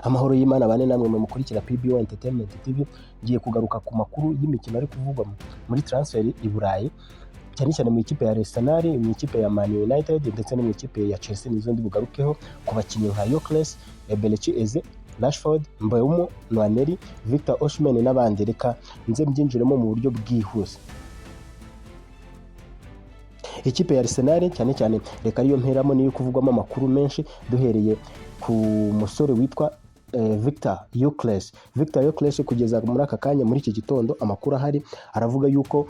Amahoro y'Imana bane namwe mwe mukurikira PBO Entertainment TV. Ngiye kugaruka ku makuru y'imikino ari kuvugwa muri transfer i Burayi, cyane cyane mu ikipe ya Arsenal, mu ikipe ya Man United ndetse no mu ikipe ya Chelsea. Nizo ndi bugarukeho ku bakinnyi nka Gyökeres, Eberechi Eze, Rashford, Mbeumo, Nwaneri, Victor Osimhen n'abandi. Reka nze mbyinjiremo mu buryo bwihuse. Ikipe ya Arsenal cyane cyane, reka ariyo mperamo, niyo kuvugwamo amakuru menshi, duhereye ku musore witwa Victor Gyökeres. Victor Gyökeres, kugeza muri aka kanya, muri iki gitondo, amakuru ahari aravuga yuko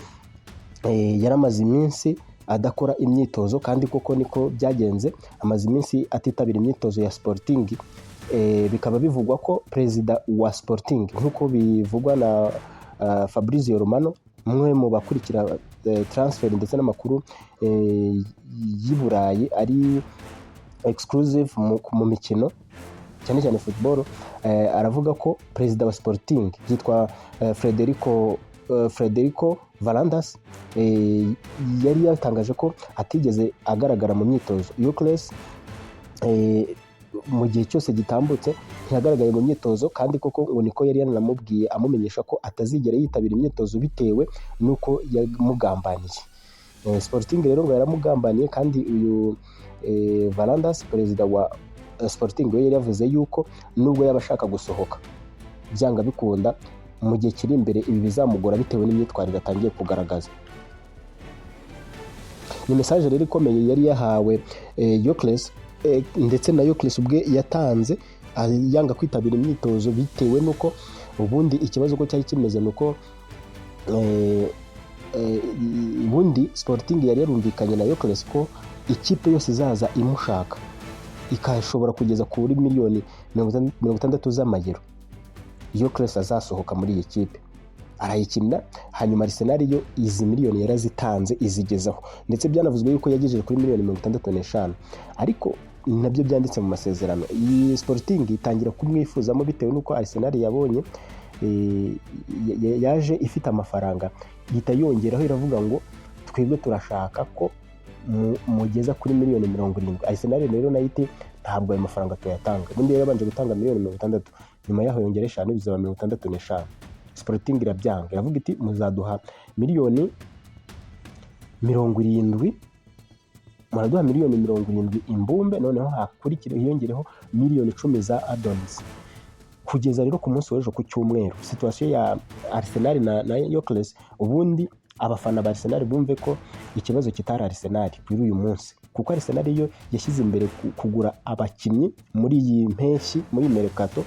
yaramaze iminsi adakora imyitozo, kandi koko niko byagenze, amaze iminsi atitabira imyitozo ya Sporting. Bikaba bivugwa ko perezida wa Sporting, nk'uko bivugwa na Fabrizio Romano, umwe mu bakurikira transfer ndetse n'amakuru y'i Burayi ari exclusive mu mikino, cyane cyane football, aravuga ko perezida wa Sporting yitwa Frederico Varandas yari yatangaje ko atigeze agaragara mu myitozo. Gyökeres mu gihe cyose gitambutse ntiyagaragaye mu myitozo, kandi koko ngo niko yari yanamubwiye, amumenyesha ko atazigera yitabira imyitozo bitewe n'uko yamugambaniye. Sporting rero ngo yaramugambaniye, kandi uyu Varandas, perezida wa Sporting, we yari yavuze yuko nubwo yaba ashaka gusohoka, byanga bikunda mu gihe kiri imbere ibi bizamugora bitewe n'imyitwarire atangiye kugaragaza. Ni message rero ikomeye yari yahawe Gyökeres, ndetse na Gyökeres ubwe yatanze yanga kwitabira imyitozo, bitewe n'uko ubundi ikibazo ko cyari kimeze ni uko ubundi Sporting yari yarumvikanye na Gyökeres ko ikipe yose izaza imushaka ikashobora kugeza kuri miliyoni 60 z'amayero, Gyökeres azasohoka muri iyi kipe arayikinira. Hanyuma Arsenal yo izi miliyoni yarazitanze, izigezaho, ndetse byanavuzwe yuko yagejeje kuri miliyoni 65, ariko nabyo byanditse mu masezerano. Iyi Sporting itangira kumwifuzamo bitewe n'uko Arsenal yabonye yaje ifite amafaranga, ihita yongeraho, iravuga ngo twebwe turashaka ko mugeza kuri miliyoni 70. Arsenal rero nayo iti ntabwo ayo mafaranga tuyatanga. Ubundi rero yabanje gutanga miliyoni 60, nyuma yaho yongera 5, bizaba 65. Sporting irabyanga, iravuga iti muzaduha miliyoni 70, muraduha miliyoni 70 imbumbe, noneho hakurikire hiyongereho miliyoni 10 za add-ons. Kugeza rero ku munsi w'ejo ku cyumweru, situation ya Arsenal na Gyökeres, ubundi abafana ba Arsenal bumve ko ikibazo kitari Arsenal kuri uyu munsi, kuko Arsenal yo yashyize imbere kugura abakinnyi muri iyi mpeshyi, muri mercato,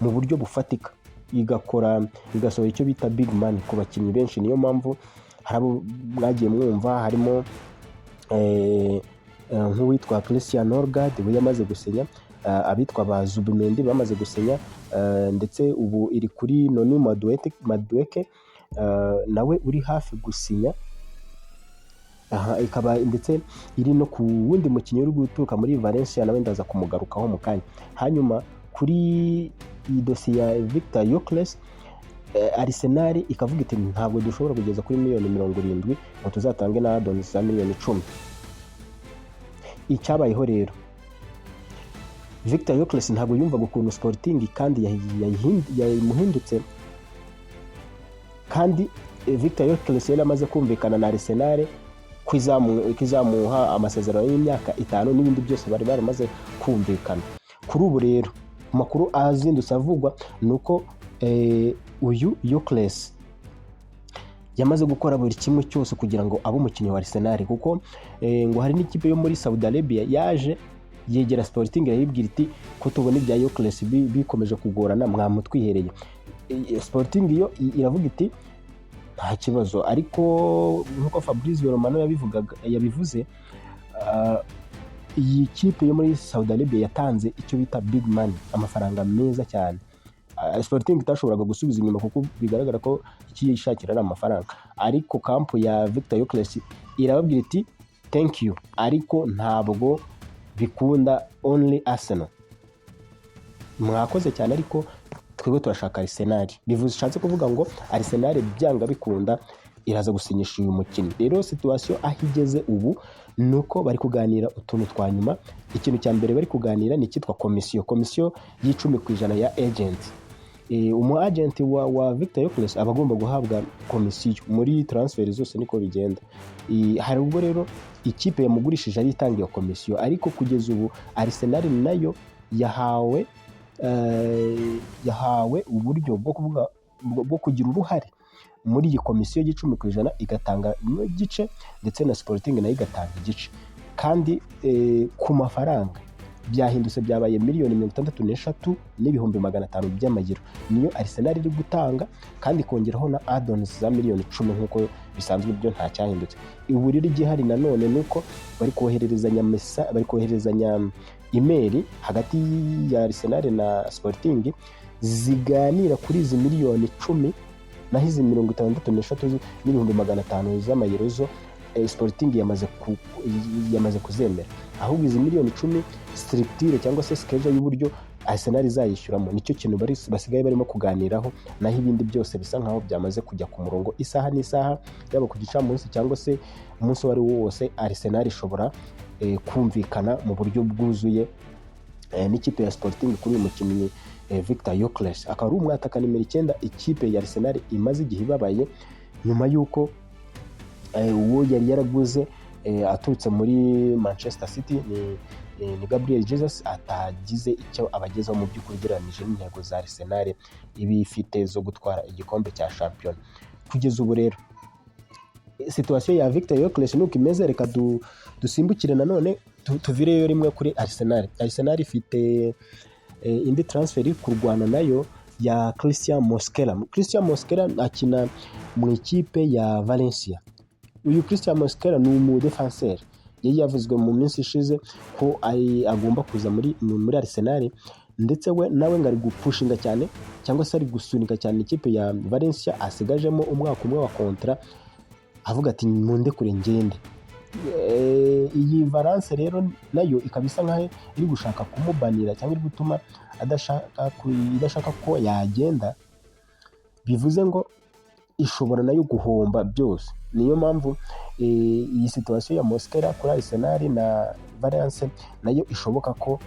mu buryo bufatika, igakora, igasohora icyo bita big money ku bakinnyi benshi. Niyo mpamvu hari abo mwagiye mwumva, harimo nk'uwitwa Christian Norgaard, we yamaze gusinya, abitwa ba Zubimendi bamaze gusinya, ndetse ubu iri kuri Noni Madueke, nawe uri hafi gusinya. Aha ikaba ndetse iri no ku wundi mukinnyi uri guturuka muri Valencia, nawe ndaza kumugarukaho mu kanya. Hanyuma kuri iyi dosiye ya Victor Gyökeres, Arsenal ikavuga iti ntabwo dushobora kugeza kuri miliyoni 70 ngo tuzatange na add-ons za miliyoni 10. Icyabayeho rero, Victor Gyökeres ntabwo yumvaga ukuntu Sporting kandi yamuhindutse, kandi Victor Gyökeres yari amaze kumvikana na Arsenal ko izamuha amasezerano y'imyaka 5 n'ibindi byose bari baramaze kumvikana. Kuri ubu rero amakuru azindutse avugwa ni uko uyu Gyökeres yamaze gukora buri kimwe cyose kugira ngo abe umukinnyi wa Arsenal, kuko ngo hari n'ikipe yo muri Saudi Arabia yaje yegera Sporting, irayibwira iti ko tubona ibya Gyökeres bikomeje kugorana, mwamutwihereye. Sporting yo iravuga iti nta kibazo, ariko nk'uko Fabrizio Romano yabivugaga, yabivuze, iyi kipe yo muri Saudi Arabia yatanze icyo bita big money, amafaranga meza cyane. Sporting itashoboraga gusubiza inyuma, kuko bigaragara ko icyo yishakira ari amafaranga. Ariko camp ya Victor Gyökeres irababwira iti thank you, ariko ntabwo bikunda, only Arsenal, mwakoze cyane, ariko twebwe turashaka Arsenal. Bivuze, ushatse kuvuga ngo Arsenal byanga bikunda iraza gusinyisha uyu mukinnyi. Rero situation aho igeze ubu ni uko bari kuganira utuntu twa nyuma. Ikintu cya mbere bari kuganira ni icyitwa komisiyo, komisiyo y'10% ya agent. Umu agent wa Victor Gyökeres aba agomba guhabwa komisiyo muri transfer zose, niko bigenda. Hari ubwo rero ikipe yamugurishije ari itanga iyo komisiyo, ariko kugeza ubu Arsenal nayo yahawe uburyo bwo kuvuga bwo kugira uruhare muri iyi komisiyo y'10%, igatanga igice, ndetse na Sporting nayo igatanga igice. Kandi ku mafaranga byahindutse, byabaye 63,500,000 by'amayero niyo Arsenal iri gutanga, kandi ikongeraho na add-ons za miliyoni 10 nk'uko bisanzwe, byo nta cyahindutse. Ubu rero igihari nanone ni uko bari kohererezanya bari kohererezanya email hagati ya Arsenal na Sporting ziganira kuri izi miliyoni 10, naho izi 63,500 z'amayero zo Sporting yamaze kuzemera. Ahubwo izi miliyoni 10, structure cyangwa se schedule y'uburyo Arsenal izayishyuramo, nicyo kintu basigaye barimo kuganiraho. Naho ibindi byose bisa nkaho byamaze kujya ku murongo. Isaha n'isaha, yaba ku gicamunsi cyangwa se umunsi uwo ari wo wose, Arsenal ishobora kumvikana mu buryo bwuzuye n'ikipe ya Sporting kuri uyu mukinnyi Victor Gyökeres, akaba ari umwataka nimero 9 ikipe ya Arsenal imaze igihe ibabaye nyuma y'uko uwo yari yaraguze aturutse muri Manchester City, ni Gabriel Jesus, atagize icyo abagezaho mu by'ukuri ugereranyije n'intego za Arsenal iba ifite zo gutwara igikombe cya shampiyona. Kugeza ubu rero situation ya Victor Gyökeres nuko imeze. Reka dusimbukire nanone tuvireyo rimwe kuri Arsenal. Arsenal ifite indi transfer iri kurwana nayo ya Christian Mosquera. Christian Mosquera akina mu ikipe ya Valencia. Uyu Christian Mosquera ni umudefenseur, yari yavuzwe mu minsi ishize ko agomba kuza muri Arsenal, ndetse we nawe ngo ari gupushinga cyane cyangwa se ari gusunika cyane ikipe ya Valencia asigajemo umwaka umwe wa contrat, avuga ati: "Mundekure ngende." Iyi Valence rero nayo ikaba isa nkaho iri gushaka kumubanira cyangwa iri gutuma idashaka ko yagenda, bivuze ngo ishobora nayo guhomba byose. Niyo mpamvu iyi situation ya Mosquera kuri Arsenal na Valence nayo ishoboka ko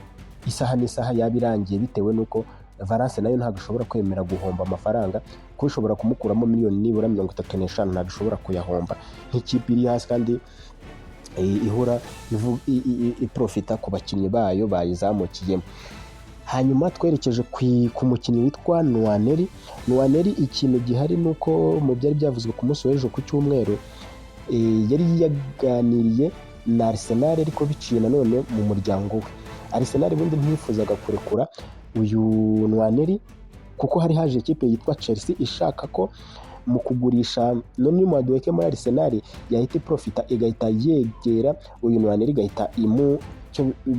isaha n'isaha yaba irangiye, bitewe n'uko Valence nayo ntabwo ishobora kwemera guhomba amafaranga, kuko ishobora kumukuramo miliyoni nibura 35, ntabwo ishobora kuyahomba nk'ikipe iri hasi kandi ihora iprofita ku bakinnyi bayo bayizamukiyemo. Hanyuma twerekeje ku mukinnyi witwa Nwaneri. Nwaneri, ikintu gihari ni uko mu byari byavuzwe ku munsi w'ejo ku cyumweru, yari yaganiriye na Arsenal ariko biciye nanone mu muryango we. Arsenal ubundi ntiyifuzaga kurekura uyu Nwaneri kuko hari haje ikipe yitwa Chelsea ishaka ko mu kugurisha Noni Madueke muri Arsenal yahita iprofita, igahita yegera uyu Nwaneri, igahita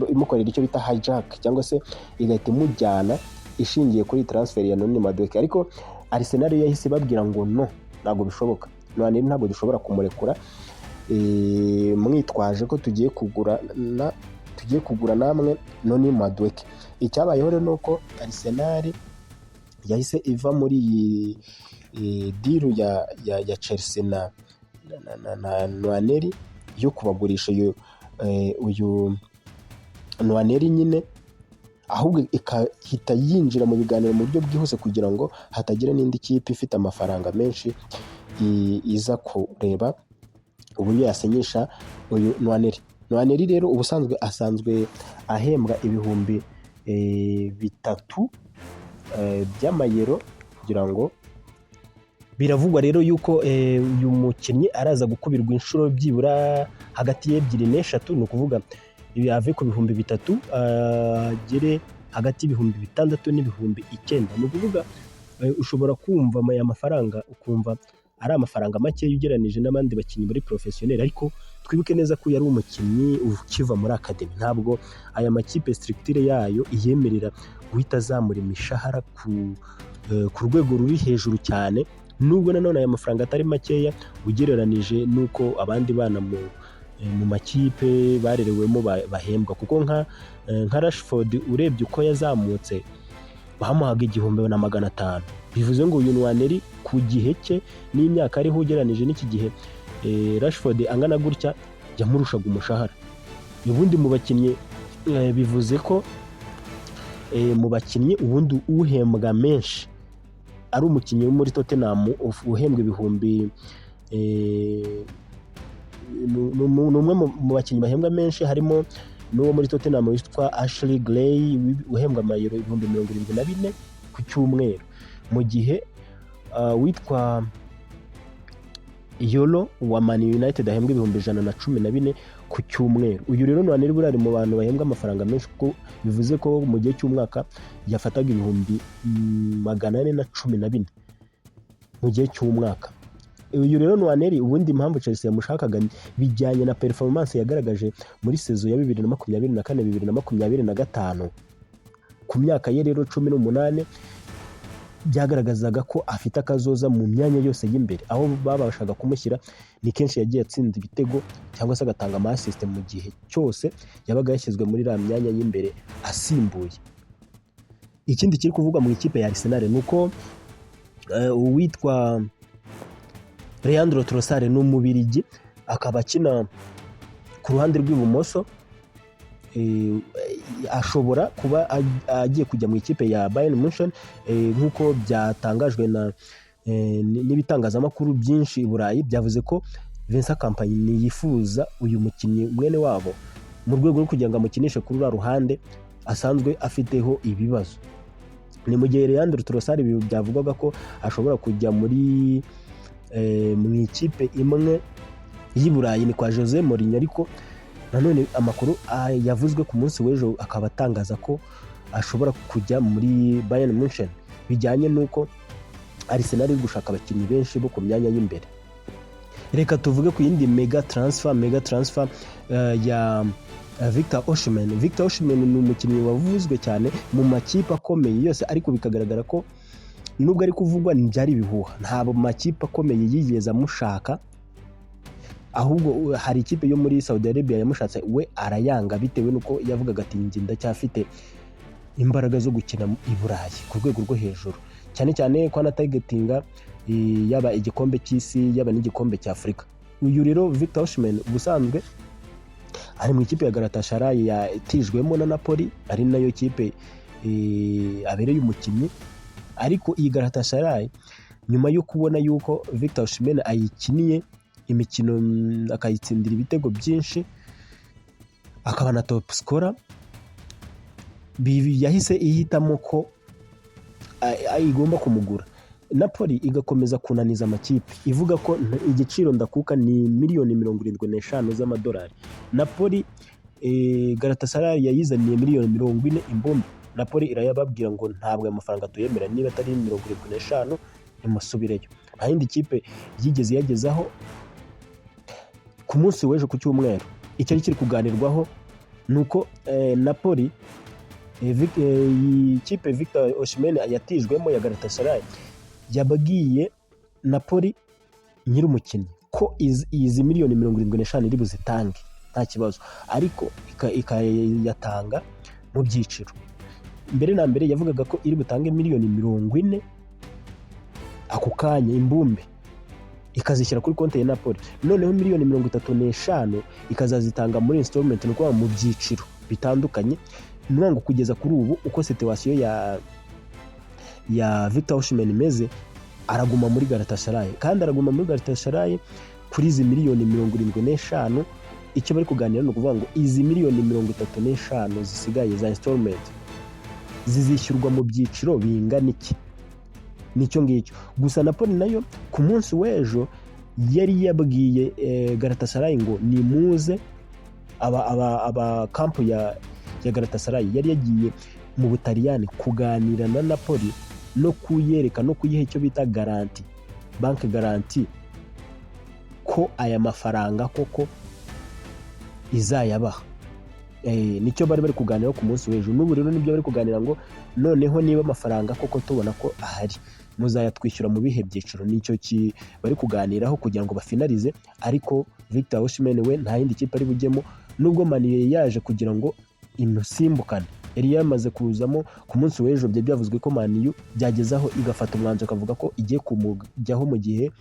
imukorera icyo bita hijack cyangwa se igahita imujyana ishingiye kuri transfer ya Noni Madueke. Ariko Arsenal yahise ibabwira ngo: "No, ntabwo bishoboka, Nwaneri ntabwo dushobora kumurekura mwitwaje ko tugiye kugura namwe Noni Madueke." Icyabayeho rero ni uko Arsenal yahise iva muri iyi deal ya Chelsea na Nwaneri yo kubagurisha uyu Nwaneri nyine, ahubwo ikahita yinjira mu biganiro mu buryo bwihuse kugira ngo hatagira n'indi kipe ifite amafaranga menshi iza kureba uburyo yasinyisha uyu Nwaneri. Nwaneri rero ubusanzwe asanzwe ahembwa 3000 by'amayero kugira ngo. Biravugwa rero yuko uyu mukinnyi araza gukubirwa inshuro byibura hagati y'ebyiri n'eshatu, ni ukuvuga ave ku 3000 agere hagati y'6000 n'9000. Ni ukuvuga ushobora kumva aya mafaranga ukumva ari amafaranga make ugereranije n'abandi bakinnyi bari professionnel, ariko twibuke neza ko uyu ari umukinnyi ukiva muri academy. Ntabwo aya makipe structure yayo iyemerera guhita azamura imishahara ku rwego ruri hejuru cyane, nubwo nanone aya mafaranga atari makeya ugereranije n'uko abandi bana mu makipe barerewemo bahembwa, kuko nka Rashford urebye uko yazamutse bamuhaga 1500, bivuze ngo uyu Nwaneri Ku gihe cye n'imyaka ariho ugereranije n'iki gihe, Rashford angana gutya yamurushaga umushahara. Ubundi mu bakinnyi, bivuze ko mu bakinnyi ubundi uhembwa menshi ari umukinnyi wo muri Tottenham uhembwa ibihumbi, ni umwe mu bakinnyi bahembwa menshi, harimo n'uwo muri Tottenham witwa Ashley Gray uhembwa amayero 74,000 ku cyumweru, mu gihe witwa Yoro wa Man United ahembwa 114,000 ku cyumweru. Uyu rero Nwaneri buriya ari mu bantu bahembwa amafaranga menshi, kuko bivuze ko mu gihe cy'umwaka yafataga 414,000 mu gihe cy'umwaka. Uyu rero Nwaneri, ubundi impamvu Chelsea yamushakaga bijyanye na performance yagaragaje muri saison ya 2024 2025. Ku myaka ye rero 18, byagaragazaga ko afite akazoza mu myanya yose y'imbere aho babashaga kumushyira. Ni kenshi yagiye atsinda ibitego cyangwa se agatanga ama assist mu gihe cyose yabaga yashyizwe muri iriya myanya y'imbere asimbuye. Ikindi kiri kuvugwa mu ikipe ya Arsenal ni uko uwitwa Leandro Trossard, ni Umubirigi, akaba akina ku ruhande rw'ibumoso, ashobora kuba agiye kujya mu ikipe ya Bayern Munchen, nk'uko byatangajwe na n'ibitangazamakuru byinshi i Burayi. Byavuze ko Vincent Kompany yifuza uyu mukinnyi mwene wabo mu rwego rwo kugira ngo amukinishe kuri uriya ruhande asanzwe afiteho ibibazo. Ni mu gihe Leandro Trossard byavugwaga ko ashobora kujya muri mu ikipe imwe y'i Burayi, ni kwa Jose Mourinho, ariko nanone amakuru yavuzwe ku munsi w'ejo akaba atangaza ko ashobora kujya muri Bayern Munchen, bijyanye n'uko Arsenal iri gushaka abakinnyi benshi bo ku myanya y'imbere. Reka tuvuge ku yindi mega transfer ya Victor Osimhen. Victor Osimhen ni umukinnyi wavuzwe cyane mu makipe akomeye yose, ariko bikagaragara ko nubwo ari kuvugwa ntibyari ibihuha, ntabwo makipe akomeye yigeze amushaka. Ahubwo hari ikipe yo muri Saudi Arabia yamushatse, we arayanga, bitewe n'uko yavugaga ati: "Njye ndacyafite imbaraga zo gukina i Burayi ku rwego rwo hejuru," cyane cyane ko anatargetinga yaba igikombe cy'isi, yaba n'igikombe cya Afurika. Uyu rero Victor Osimhen ubusanzwe ari mu ikipe ya Galatasaray yatijwemo na Napoli, ari nayo kipe abereye umukinnyi. Ariko iyi Galatasaray, nyuma yo kubona yuko Victor Osimhen ayikiniye imikino, akayitsindira ibitego byinshi, akaba na top scorer, yahise ihitamo ko igomba kumugura. Napoli igakomeza kunaniza amakipe ivuga ko igiciro ndakuka ni miliyoni 75 z'amadolari. Napoli, Galatasaray yayizaniye miliyoni 40 imbumbe. Napoli irayababwira ngo: "Ntabwo aya mafaranga tuyemera, niba atari 75 nimusubireyo." Nta yindi kipe yigeze yagezaho. Ku munsi w'ejo ku cyumweru, icyari kiri kuganirwaho ni uko Napoli, iyi kipe Victor Osimhen yatijwemo ya Galatasaray, yabwiye Napoli nyir'umukinnyi ko izi miliyoni 75 iri buzitange nta kibazo, ariko ikayatanga mu byiciro. Mbere na mbere yavugaga ko iri butange miliyoni 40 ako kanya imbumbe, ikazishyira kuri konti ya Napoli, noneho miliyoni 35 ikazazitanga muri installment, ni ukuvuga mu byiciro bitandukanye. Ni ukuvuga ngo kugeza kuri ubu, uko situation ya Victor Osimhen imeze, araguma muri Galatasaray, kandi araguma muri Galatasaray kuri izi miliyoni 75. Icyo bari kuganira ni ukuvuga ngo izi miliyoni 35 zisigaye za installment zizishyurwa mu byiciro bingana iki? Nicyo ngicyo gusa. Napoli nayo ku munsi w'ejo yari yabwiye Galatasaray ngo nimuze. Aba camp ya Galatasaray yari yagiye mu Butaliyani kuganira na Napoli no kuyereka no kuyiha icyo bita guarantee, bank guarantee, ko aya mafaranga koko izayabaha. Nicyo bari kuganiraho ku munsi w'ejo. N'ubu rero nibyo bari kuganira, ngo noneho niba amafaranga koko tubona ko ahari, muzayatwishyura mu bihe byiciro? Nicyo bari kuganiraho kugira ngo bafinalize. Ariko Victor Osimhen we nta yindi kipe ari bujyemo, nubwo Man U yaje kugira ngo imusimbukane. Yari yamaze kuzamo ku munsi w'ejo. Byari byavuzwe ko Man U byageze aho igafata umwanzuro, ikavuga ko igiye kumujyaho mu gihe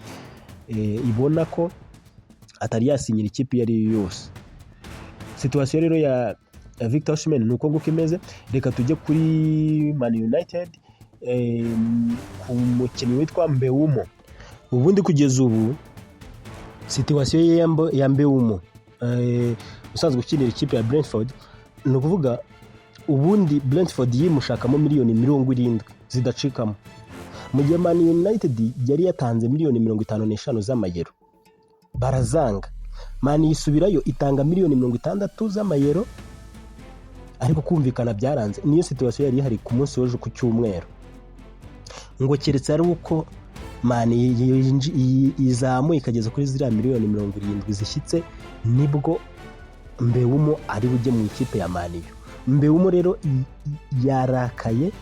ibona ko atari yasinyira ikipe iyo ari yo yose. Situation rero ya Victor Osimhen ni uko nguko imeze. Reka tujye kuri Man United, ku mukinnyi witwa Mbeumo. Ubundi kugeza ubu situation ye ya Mbeumo, usanzwe ukinira ikipe ya Brentford, ni ukuvuga ubundi Brentford yimushakamo miliyoni 70 zidacikamo, mu gihe Man United yari yatanze miliyoni 55 z'amayero, barazanga. Man yisubirayo itanga miliyoni 60 z'amayero, ariko kumvikana byaranze. Niyo situation yari ihari ku munsi w'ejo ku cyumweru, ngo keretse ari uko Man izamuye ikageza kuri ziriya miliyoni 70 zishyitse, nibwo Mbeumo ari bujye mu ikipe ya Man U. Mbeumo rero yarakaye,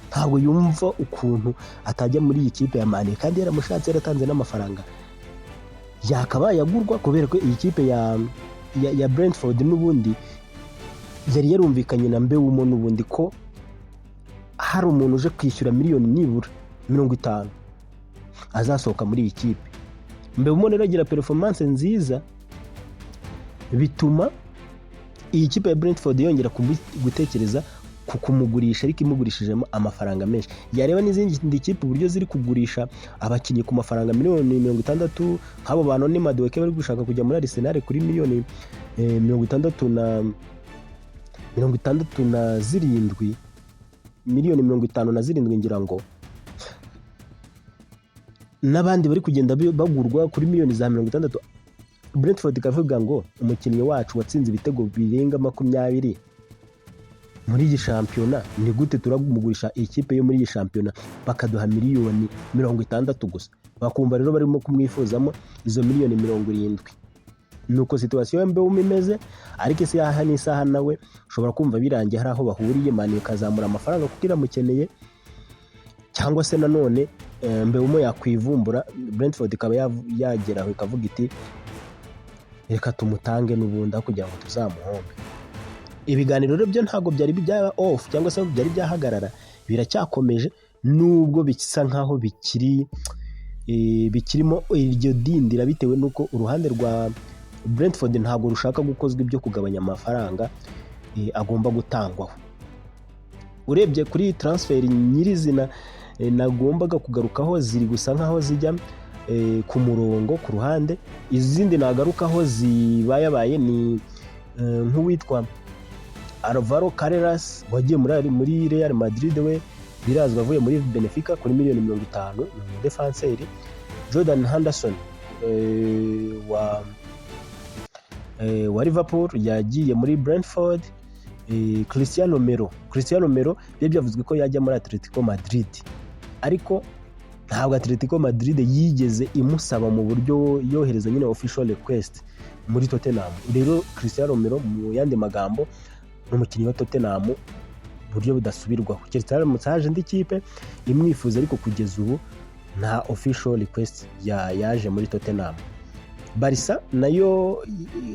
ntabwo yumva ukuntu atajya muri iyi kipe ya Man U kandi yaramushatse, yaratanze n'amafaranga yakabaye agurwa, kubera ko iyi kipe ya Brentford n'ubundi yari yarumvikanye na Mbeumo n'ubundi ko hari umuntu uje kwishyura miliyoni nibura 50 azasohoka muri iyi kipe. Mbeumo rero agira performance nziza, bituma iyi kipe ya Brentford yongera gutekereza ku kumugurisha, ariko imugurishijemo amafaranga menshi. Yareba n'izindi kipe uburyo ziri kugurisha abakinnyi ku mafaranga miliyoni 60, nk'abo bantu ni Madueke bari gushaka kujya muri Arsenal kuri miliyoni 60 na 67, miliyoni 57 ngira ngo, n'abandi bari kugenda bagurwa kuri miliyoni za 60. Brentford ikavuga ngo umukinnyi wacu watsinze ibitego birenga 20 muri iyi shampiyona, ni gute turamugurisha ikipe yo muri iyi shampiyona bakaduha miliyoni 60 gusa? Bakumva rero barimo kumwifuzamo izo miliyoni 70. Nuko situation ya Mbeumo imeze, ariko isaha n'isaha nawe ushobora kumva birangiye hari aho bahuriye, Man U ikazamura amafaranga kuko iramukeneye, cyangwa se nanone Mbeumo yakwivumbura, Brentford ikaba yagera aho ikavuga iti reka tumutange n'ubundi aho kugira ngo tuzamuhombe. Ibiganiro rero byo ntabwo byari byaba off cyangwa se byari byahagarara, biracyakomeje, nubwo bisa nkaho bikirimo iryo dindira, bitewe n'uko uruhande rwa Brentford ntabwo rushaka gukozwa ibyo kugabanya amafaranga agomba gutangwaho. Urebye kuri transfer nyirizina nagombaga kugarukaho, ziri gusa nkaho zijya ku murongo ku ruhande. Izindi nagarukaho zibayabaye ni nk'uwitwa Alvaro Carreras wagiye muri Real Madrid, we birazwi, avuye muri Benfica kuri miliyoni 50, ni umudefanseri. Jordan Henderson wa Liverpool yagiye muri Brentford. Cristiano Romero byari byavuzwe ko yajya muri Atletico Madrid, ariko ntabwo Atletico Madrid yigeze imusaba mu buryo yohereza nyine official request muri Tottenham. Rero Cristiano Romero, mu yandi magambo, ni umukinnyi wa Tottenham mu buryo budasubirwaho, keretse haramutse haje indi kipe imwifuza, ariko kugeza ubu nta official request yaje muri Tottenham. Barca nayo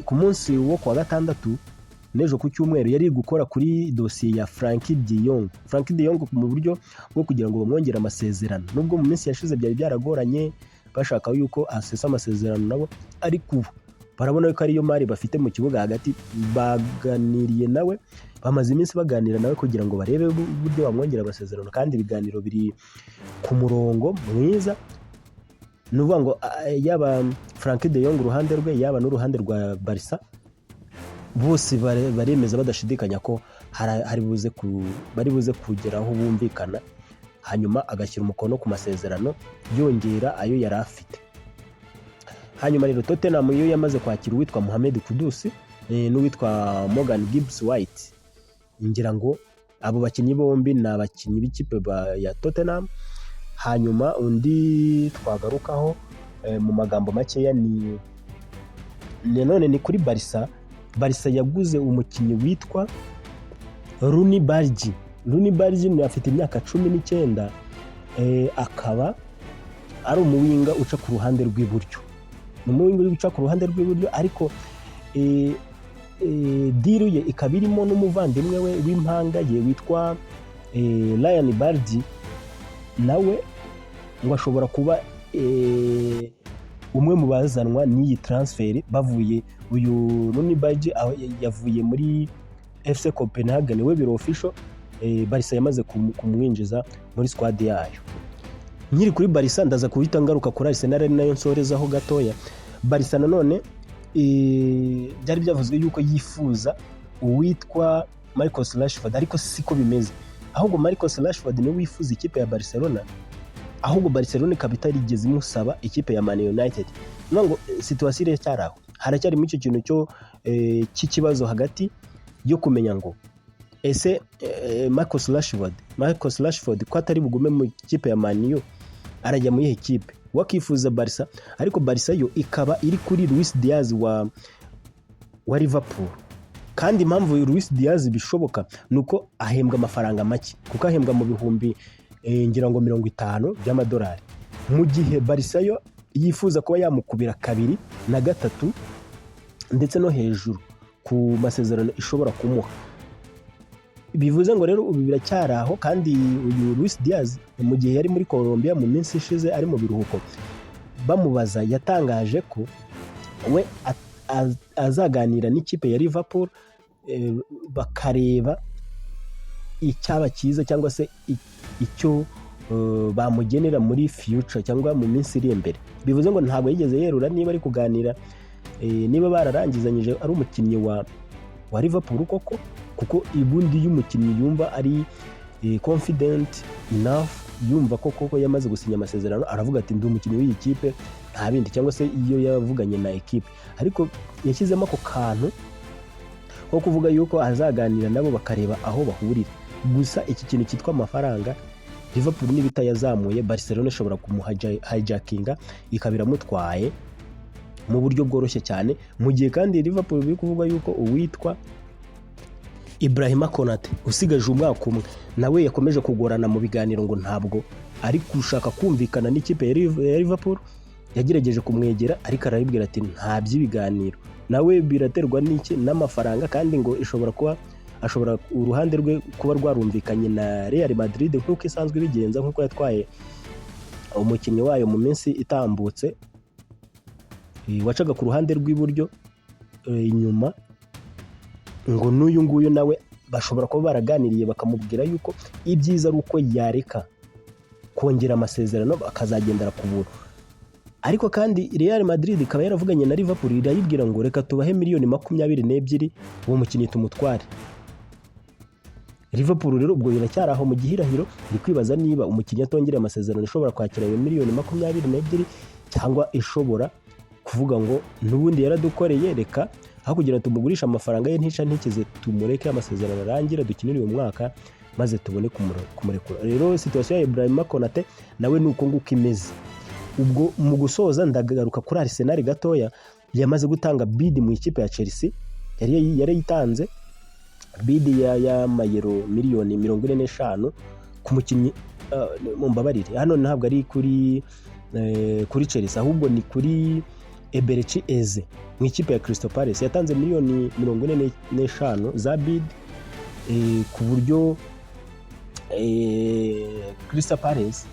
ku munsi wo kuwa gatandatu n'ejo ku cyumweru yari gukora kuri dosiye ya Frenkie de Jong. Frenkie de Jong mu buryo bwo kugira ngo bamwongere amasezerano, nubwo mu minsi yashize byari byaragoranye bashaka yuko asesa amasezerano nabo, ariko ubu barabona ko ariyo mari bafite mu kibuga hagati. Baganiriye nawe, bamaze iminsi baganira nawe kugira ngo barebe uburyo bamwongera amasezerano, kandi ibiganiro biri ku murongo mwiza. Ni ukuvuga ngo yaba Frenkie de Jong uruhande rwe, yaba n'uruhande rwa Barca, bose baremeza badashidikanya ko bari buze kugera aho bumvikana, hanyuma agashyira umukono ku masezerano yongera ayo yari afite. Hanyuma rero Tottenham yo yamaze kwakira uwitwa Mohamed Kudus n'uwitwa Morgan Gibbs White. Ngira ngo abo bakinnyi bombi ni abakinnyi b'ikipe ya Tottenham. Hanyuma undi twagarukaho mu magambo makeya ni nanone ni kuri Barca. Barca yaguze umukinnyi witwa Roony Bardghji. Roony Bardghji afite imyaka 19, akaba ari umuwinger uca ku ruhande rw'iburyo. Ni umuwinger uca ku ruhande rw'iburyo, ariko Deal ye ikaba irimo n'umuvandimwe we w'impanga ye witwa Ryan Babel, nawe ngo ashobora kuba umwe mu bazanwa n'iyi transfer. Bavuye uyu Roony Bardghji aho yavuye muri FC Copenhagen, we biro official, Barca yamaze kumwinjiza muri squad yayo. Nkiri kuri Barca, ndaza kuhita ngaruka kuri Arsenal, ari nayo nsorezaho gatoya. Barca nanone byari byavuzwe yuko yifuza uwitwa Marcus Rashford, ariko siko bimeze. Ahubwo Marcus Rashford niwe wifuza ikipe ya Barcelona, ahubwo Barcelona ikaba itarigeze imusaba ikipe ya Man United. Ni ngo situation iracyari aho, haracyarimo icyo kintu cyo cy'ikibazo hagati yo kumenya ngo ese Marcus Rashford ko atari bugume mu ikipe ya Man U, arajya mu yihe kipe? Wakifuza Barca, ariko Barca yo ikaba iri kuri Luis Diaz wa Liverpool. Kandi impamvu Luis Diaz bishoboka ni uko ahembwa amafaranga make, kuko ahembwa mu bihumbi ngira ngo 50 by'amadolari, mu gihe Barca yo yifuza kuba yamukubira kabiri na gatatu ndetse no hejuru ku masezerano ishobora kumuha. Bivuze ngo rero ubu biracyari aho. Kandi uyu Luis Diaz, mu gihe yari muri Colombia mu minsi ishize ari mu biruhuko, bamubaza yatangaje ko we azaganira n'ikipe ya Liverpool, bakareba icyaba cyiza cyangwa se icyo bamugenera muri future cyangwa mu minsi iri imbere. Bivuze ngo ntabwo yigeze yerura niba ari kuganira, niba bararangizanyije ari umukinnyi wa Liverpool koko, kuko ubundi iyo umukinnyi yumva ari confident enough, yumva ko koko yamaze gusinya amasezerano, aravuga ati: "Ndi umukinnyi w'iyi kipe, nta bindi", cyangwa se iyo yavuganye na ekipe. Ariko yashyizemo ako kantu ko kuvuga yuko azaganira nabo bakareba aho bahurira. Gusa iki kintu cyitwa amafaranga, Liverpool niba itayazamuye, Barcelona ishobora kumuhijackinga ikaba iramutwaye mu buryo bworoshye cyane. Mu gihe kandi Liverpool biri kuvuga yuko uwitwa Ibrahima Konate usigaje umwaka umwe nawe yakomeje kugorana mu biganiro, ngo ntabwo ari gushaka kumvikana n'ikipe ya Liverpool. Yagerageje kumwegera ariko arabibwira ati nta by'ibiganiro nawe. Biraterwa n'iki? N'amafaranga. Kandi ngo ishobora kuba ashobora uruhande rwe kuba rwarumvikanye na Real Madrid nk'uko isanzwe ibigenza, nk'uko yatwaye umukinnyi wayo mu minsi itambutse wacaga ku ruhande rw'iburyo inyuma. Ngo n'uyu nguyu nawe bashobora kuba baraganiriye, bakamubwira yuko ibyiza ari uko yareka kongera amasezerano akazagendera ku buntu. Ariko kandi Real Madrid ikaba yaravuganye na Liverpool, irayibwira ngo reka tubahe miliyoni 22, uwo mukinnyi tumutware. Liverpool rero ubwo biracyari aho mu gihirahiro, iri kwibaza niba umukinnyi atongereye amasezerano ishobora kwakira ayo miliyoni 22, cyangwa ishobora kuvuga ngo n'ubundi yaradukoreye, reka aho kugira ngo tumugurishe amafaranga ye ntica ntikize, tumureke amasezerano arangira, dukinire uyu mwaka, maze tubone kumurekura. Rero situation ya Ibrahima Konate nawe ni uko nguko imeze. Ubwo mu gusoza ndagaruka kuri Arsenal gatoya. Yamaze gutanga bid mu ikipe ya Chelsea, yari yarayitanze bid y'amayero miliyoni 45 ku mukinnyi. Mumbabarire, hano ntabwo ari kuri Chelsea, ahubwo ni kuri Eberechi Eze mu ikipe ya Crystal Palace. Yatanze miliyoni 45 za bid, ku buryo Crystal Palace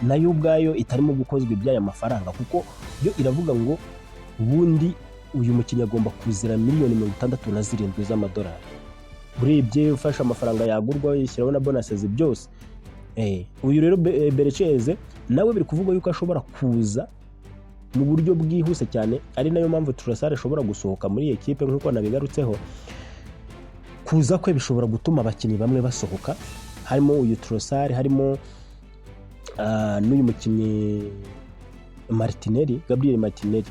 nayo ubwayo itarimo gukozwa iby'aya mafaranga, kuko yo iravuga ngo ubundi uyu mukinnyi agomba kuzira miliyoni 67 z'amadolari, urebye ufashe amafaranga yagurwa yishyiraho na bonuses byose. Uyu rero Eberechi Eze nawe biri kuvugwa yuko ashobora kuza mu buryo bwihuse cyane, ari nayo mpamvu Trossard ashobora gusohoka muri iyi ekipe nk'uko nabigarutseho. Kuza kwe bishobora gutuma abakinnyi bamwe basohoka, harimo uyu Trossard, harimo n'uyu mukinnyi Martinelli, Gabriel Martinelli,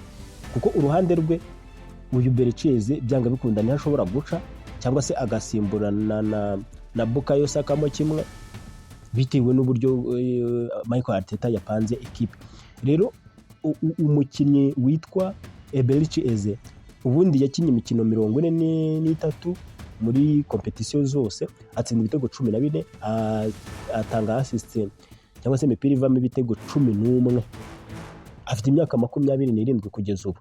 kuko uruhande rwe uyu Eberechi Eze byanga bikunda niho ashobora guca, cyangwa se agasimburana na Bukayo Saka mo kimwe, bitewe n'uburyo Michael Arteta yapanze ekipe. Rero umukinnyi witwa Eberechi Eze ubundi yakinnye imikino 43 muri compétition zose, atsinda ibitego 14, atanga assist cyangwa se imipira ivamo ibitego 11. Afite imyaka 27 kugeza ubu.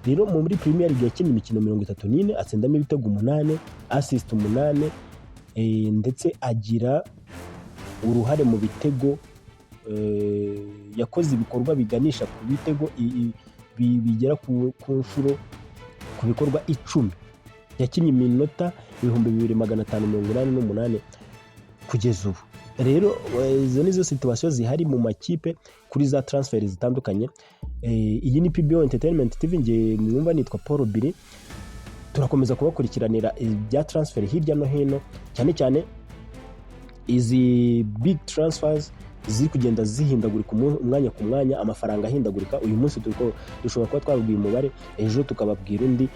Rero muri Premier League yakinnye imikino 34, atsindamo ibitego 8, assist 8, ndetse agira uruhare mu bitego, yakoze ibikorwa biganisha ku bitego bigera ku nshuro ku bikorwa 10. Yakinnye iminota 2588 kugeza ubu. Rero izo nizo situation zihari mu makipe kuri za transfer zitandukanye. Iyi ni PBO Entertainment TV, nge mwumva nitwa Paul Biri. Turakomeza kubakurikiranira ibya transfer hirya no hino, cyane cyane izi big transfers ziri kugenda zihindagurika umwanya ku mwanya, amafaranga ahindagurika. Uyu munsi dushobora kuba twababwiye umubare, ejo tukababwira undi.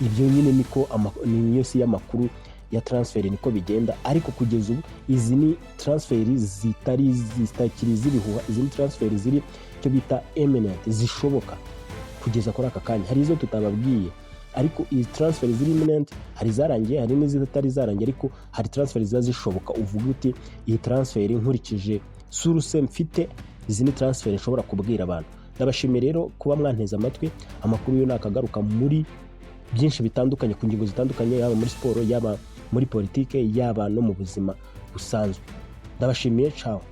Ibyo nyine niko niyo si y'amakuru ya transfer, niko bigenda. Ariko kugeza ubu izi ni transfer zitari zitakiri iz'ibihuha, izi ni transfer ziri icyo bita imminent, zishoboka kugeza kuri aka kanya. Hari izo tutababwiye, ariko izi transfer ziri imminent, hari izarangiye, hari n'izitari zarangiye, ariko hari transfer ziba zishoboka, uvuga uti: "Iyi transfer nkurikije source mfite, izi ni transfer nshobora kubwira abantu." Ndabashimiye rero kuba mwanteze amatwi. Amakuru yo nakagaruka muri byinshi bitandukanye, ku ngingo zitandukanye, yaba muri siporo, yaba muri politike, yaba no mu buzima busanzwe. Ndabashimiye, ciao.